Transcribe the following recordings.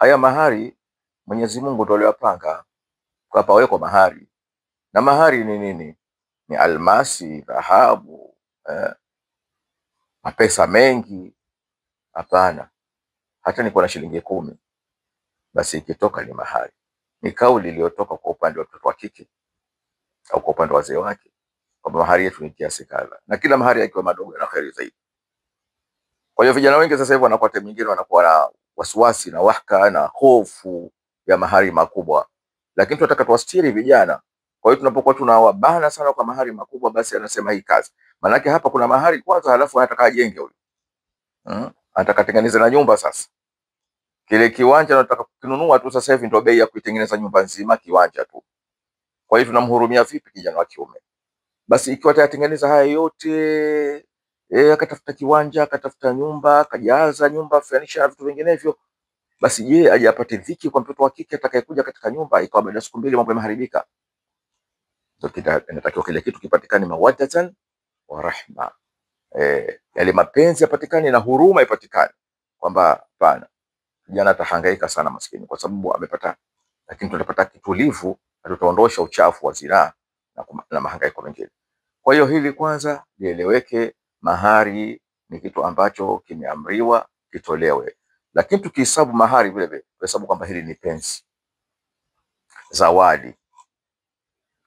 Haya mahari Mwenyezi Mungu ndio aliyopanga kwa pawekwa mahari. Na mahari ni nini? Ni almasi, dhahabu, mapesa mengi? Hapana. Hata niko na shilingi 10 basi ikitoka ni mahari. Ni kauli iliyotoka kwa upande wa mtoto wa kike au kwa upande wa wazee wake kwamba mahari yetu ni kiasi kadha, na kila mahari yakiwa madogo yana kheri zaidi. Kwa hiyo vijana wengi sasa hivi wanakuwa time nyingine wanakuwa na wasiwasi na wahaka na hofu ya mahari makubwa, lakini tunataka tuwastiri vijana. Kwa hiyo tunapokuwa tunawabana sana kwa mahari makubwa, basi anasema hii kazi, maanake hapa kuna mahari kwanza, halafu anataka ajenge huyu, anataka tengeneze na nyumba. Sasa kile kiwanja anataka kukinunua tu sasa hivi ndio bei ya kuitengeneza nyumba nzima, kiwanja tu. Kwa hiyo tunamhurumia vipi kijana wa kiume? Basi ikiwa atayatengeneza haya yote, akatafuta kiwanja, akatafuta nyumba, akajaza nyumba, furniture na vitu vinginevyo, basi je, aje apate dhiki kwa mtoto wa kike atakayekuja katika nyumba ikawa baada ya siku 2 mambo yameharibika? Ndio inatakiwa kile kitu kipatikane mawaddatan wa rahma, yale mapenzi yapatikane na huruma ipatikane, kwamba hapana, kijana atahangaika sana maskini kwa sababu amepata, lakini tutapata kitulivu na tutaondosha uchafu wa zinaa na mahangaiko mengine. Kwa hiyo hili kwanza lieleweke, mahari ni kitu ambacho kimeamriwa kitolewe. Lakini tukihesabu mahari vile vile tuhesabu kwamba hili ni penzi, zawadi.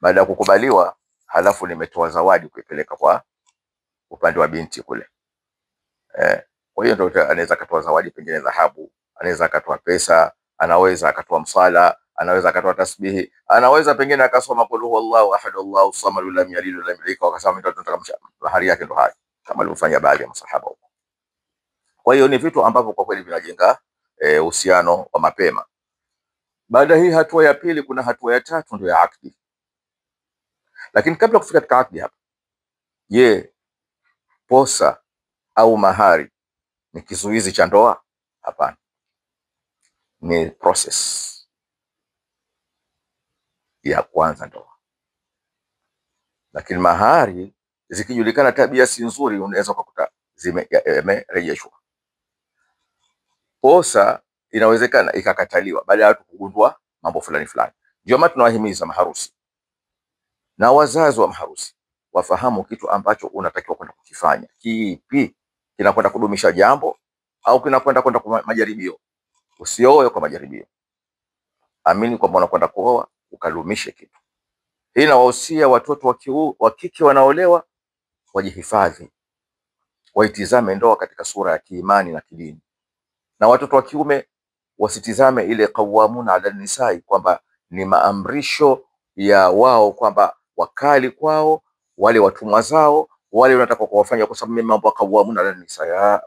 Baada ya kukubaliwa, halafu nimetoa zawadi kuipeleka kwa upande wa binti kule. Kwa hiyo ndio anaweza akatoa zawadi, pengine dhahabu, anaweza akatoa pesa, anaweza akatoa msala, anaweza akatoa tasbihi, anaweza pengine akasoma qul huwallahu ahad Allahu samad lam yalid walam yulad, akasema mimi nataka mahari yake ndo haya, kama alivyofanya baadhi ya masahaba huko. Kwa hiyo ni vitu ambavyo kwa kweli vinajenga uhusiano wa mapema. Baada hii hatua ya pili, kuna hatua ya tatu ndio ya akdi. Lakini kabla kufika katika akdi hapa, je, posa au mahari ni kizuizi cha ndoa? Hapana, ni process ya kwanza ndoa. Lakini mahari zikijulikana tabia si nzuri, unaweza kukuta zimerejeshwa. Posa inawezekana ikakataliwa baada ya watu kugundua mambo fulani fulani. Ndio maana tunawahimiza maharusi na wazazi wa maharusi wafahamu kitu ambacho unatakiwa kwenda kukifanya. Kipi kinakwenda kudumisha jambo au kinakwenda kwenda kwa majaribio? Usioe kwa majaribio. Amini kwamba unakwenda kuoa ukadumishe kitu. Hii inawahusia watoto wa kike wanaolewa wajihifadhi, waitizame ndoa katika sura ya kiimani na kidini, na watoto wa kiume wasitizame ile qawwamuna ala nisai kwamba ni maamrisho ya wao, kwamba wakali kwao wale watumwa zao wale wanataka kuwafanya kwa sababu mimi mambo qawwamuna ala nisai.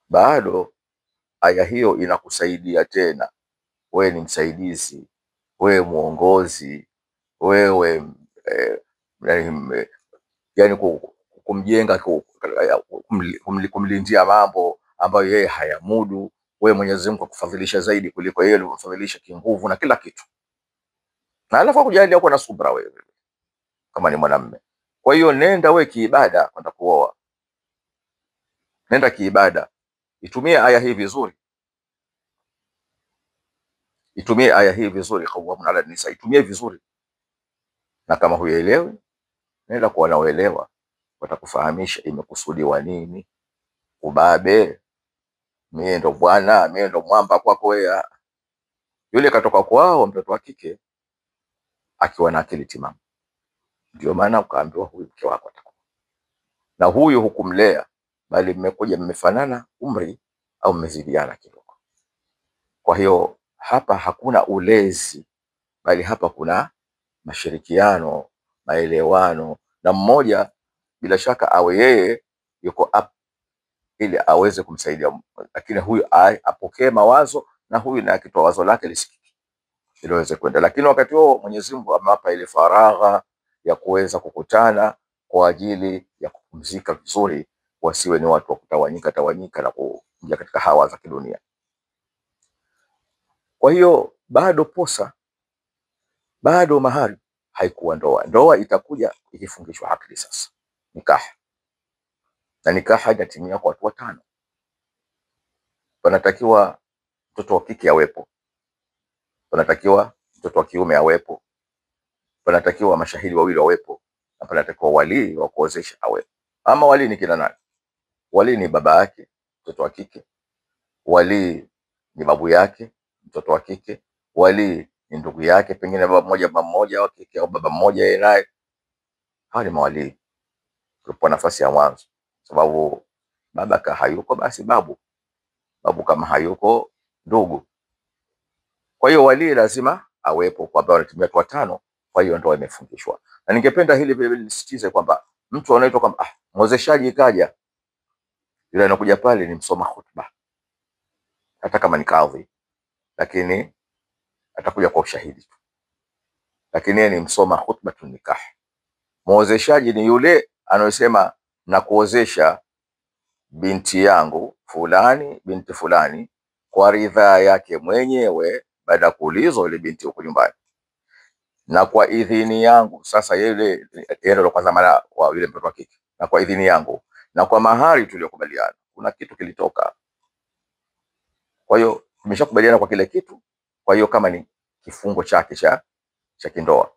Bado aya hiyo inakusaidia tena, wewe ni msaidizi, wewe muongozi, wewe yani kumjenga, kumlindia mambo ambayo yeye hayamudu. Wewe Mwenyezi Mungu akufadhilisha zaidi kuliko yeye alivyofadhilisha kinguvu na kila kitu, na alafu akujalia uko na subra wewe kama ni mwanamume. Kwa hiyo nenda wewe kiibada kwenda kuoa, nenda kiibada, itumie aya hii vizuri, itumie aya hii vizuri, qawwamun ala nisa, itumie vizuri. Na kama huielewi, nenda kwa wanaoelewa, watakufahamisha imekusudiwa nini. Ubabe, mimi ndo bwana, mimi ndo mwamba kwako wewe. Yule katoka kwao mtoto wa kike akiwa na akili timamu, ndio maana ukaambiwa huyu mke wako atakuwa na huyu hukumlea, bali mmekuja mmefanana umri au mmezidiana kidogo. Kwa hiyo hapa hakuna ulezi, bali hapa kuna mashirikiano, maelewano, na mmoja bila shaka awe yeye yuko up ili aweze kumsaidia, lakini huyu apokee mawazo na huyu na akitoa wazo lake lisikike ili aweze kwenda. Lakini wakati huo Mwenyezi Mungu amewapa ile faragha ya kuweza kukutana kwa ajili ya kupumzika vizuri, wasiwe ni watu wa kutawanyika tawanyika na kuingia katika hawa za kidunia. Kwa hiyo bado posa, bado mahari haikuwa ndoa. Ndoa itakuja ikifungishwa akdi sasa, nikaha. Na nikaha inatimia kwa watu watano. Panatakiwa mtoto wa kike awepo, panatakiwa mtoto wa kiume awepo, panatakiwa mashahidi wawili wawepo, na panatakiwa walii wa kuozesha awepo. Ama walii ni kina nani? Walii ni baba yake mtoto wa kike, walii ni babu yake mtoto wa kike, walii ni ndugu yake, pengine baba mmoja, baba mmoja wa kike au baba mmoja yeye naye. Hawa ni mawalii tulipewa nafasi ya mwanzo, sababu baba ka hayuko basi babu, babu kama hayuko ndugu. Kwa hiyo walii lazima awepo, kwa ambao wanatumia watu watano. Kwa hiyo ndoa imefungishwa. Na ningependa hili vile vile nisisitize kwamba mtu anaitwa kwamba mwezeshaji ikaja, yule anakuja pale ni msoma khutba, hata kama ni kadhi, lakini atakuja kwa ushahidi tu, lakini yeye ni msoma khutbatun nikah. Mwozeshaji ni yule anayosema na kuozesha binti yangu fulani binti fulani kwa ridhaa yake mwenyewe, baada ya kuulizwa yule binti huko nyumbani, na kwa idhini yangu. Sasa yule yeye ndo kwanza mara wa yule mtoto wa kike, na kwa idhini yangu na kwa mahari tuliyokubaliana. Kuna kitu kilitoka, kwa hiyo tumeshakubaliana kwa kile kitu. Kwa hiyo kama ni kifungo chake cha kindoa.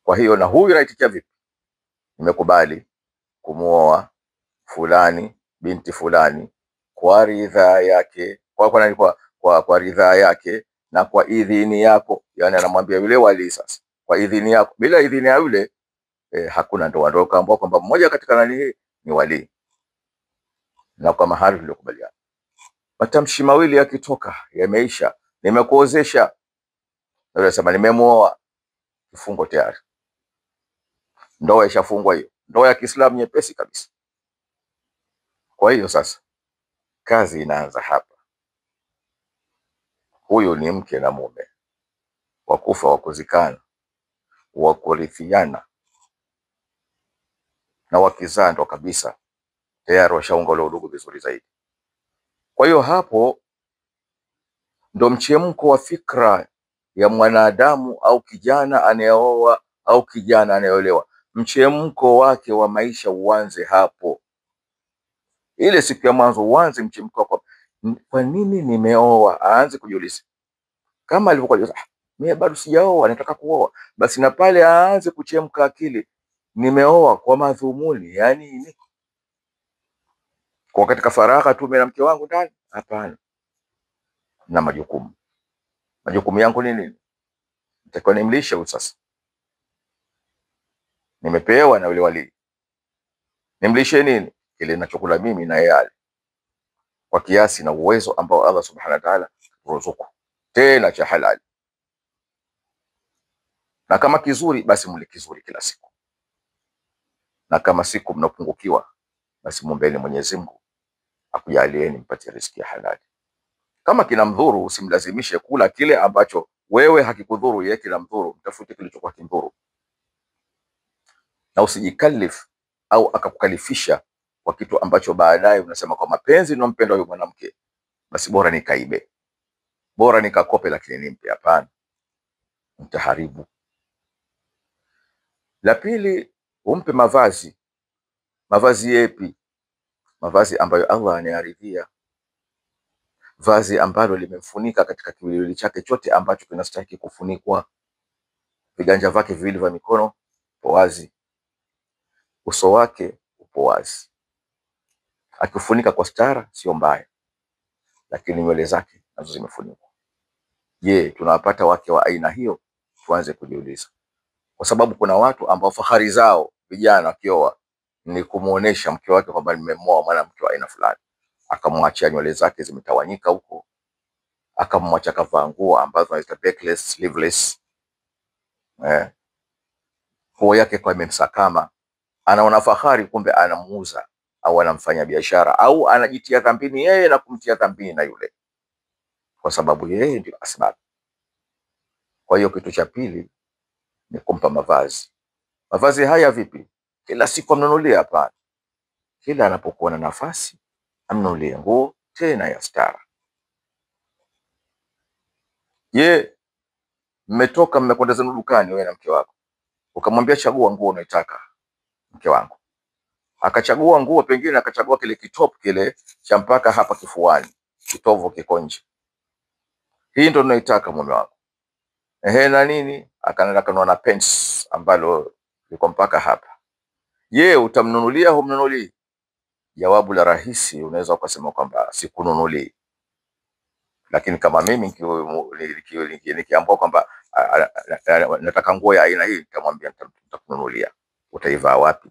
Kwa hiyo na huyu anaitikia vipi? Nimekubali kumuoa fulani binti fulani kwa ridhaa yake, kwa ridhaa yake na kwa idhini yako. Yani anamwambia yule wali sasa, kwa idhini yako. Bila idhini ya yule hakuna ndoa. Ndio kaambiwa kwamba mmoja katika nani hii ni wali, na kwa mahari tuliyokubaliana. Matamshi mawili yakitoka yameisha. Nimekuozesha, na yule anasema nimemuoa, kifungo tayari, ndoa ishafungwa hiyo. Ndoa ya Kiislamu nyepesi kabisa. Kwa hiyo sasa kazi inaanza hapa. Huyu ni mke na mume, wakufa wakuzikana, wakurithiana, na wakizaa ndo kabisa tayari washaunga ule udugu vizuri zaidi. Kwa hiyo hapo ndo mchemko wa fikra ya mwanadamu au kijana anayeoa au kijana anayeolewa. Mchemko wake wa maisha uanze hapo. Ile siku ya mwanzo uanze mchemko wako. Kwa nini nimeoa? Aanze kujiuliza. Kama alivyokuwa aliuliza, mimi bado sijaoa, nataka kuoa. Basi na pale aanze kuchemka akili, nimeoa kwa madhumuni ya nini? Kwa katika faragha tu mimi na mke wangu ndani? Hapana. Na majukumu. Majukumu yangu ni nini? Nitakuwa nimlishe huyu sasa. Nimepewa na yule wali. Nimlishe nini? Kile ninachokula mimi na yeye ale, kwa kiasi na uwezo ambao Allah Subhanahu wa Ta'ala ruzuku, tena cha halali. Na kama kizuri basi mle kizuri kila siku, na kama siku mnapungukiwa basi muombeeni Mwenyezi Mungu akujalieni mpatie riziki ya halali. Kama kinamdhuru usimlazimishe kula kile ambacho wewe hakikudhuru, yeye kinamdhuru. Mtafute kilichokuwa kimdhuru, na usijikalif au akakukalifisha kwa kitu ambacho baadaye unasema kwa mapenzi ninampenda huyu mwanamke, basi bora nikaibe, bora nikakope, lakini nimpe. Hapana, mtaharibu. La pili, umpe mavazi. Mavazi yepi? Mavazi ambayo Allah anayaridhia, vazi ambalo limemfunika katika kiwiliwili chake chote ambacho kinastahili kufunikwa. Viganja vyake viwili vya mikono upo wazi, uso wake upo wazi. Akifunika kwa stara sio mbaya, lakini nywele zake nazo zimefunikwa. Je, tunawapata wake wa aina hiyo? Tuanze kujiuliza, kwa sababu kuna watu ambao fahari zao vijana wakioa ni kumuonesha mke wake kwamba nimemoa mwanamke wa aina fulani, akamwachia nywele zake zimetawanyika huko, akamwacha kavaa nguo ambazo anaita backless, sleeveless, nguo yake kwa imemsakama, anaona fahari, kumbe anamuuza au anamfanya biashara au anajitia dhambini yeye na kumtia dhambini na yule, kwa sababu yeye ndio asbabu. Kwa hiyo kitu cha pili ni kumpa mavazi. Mavazi haya vipi? Kila siku amnunulie? Hapana. Kila anapokuwa na nafasi amnunulie nguo tena ya stara. Je, mmetoka mmekwenda zenu dukani wewe na mke wako, ukamwambia chagua nguo unaitaka mke wangu, akachagua nguo, pengine akachagua kile kitop kile cha mpaka hapa kifuani, Kitovu kiko nje. Hii ndo naitaka mume wangu. Ehe, na nini? Akaenda kanunua na pants ambalo liko mpaka hapa. Je, utamnunulia humnunulii? Jawabu la rahisi unaweza ukasema kwamba sikununulii, lakini kama mimi nikiambiwa kwamba nataka nguo ya aina hii, nitamwambia nitakununulia. Utaivaa wapi?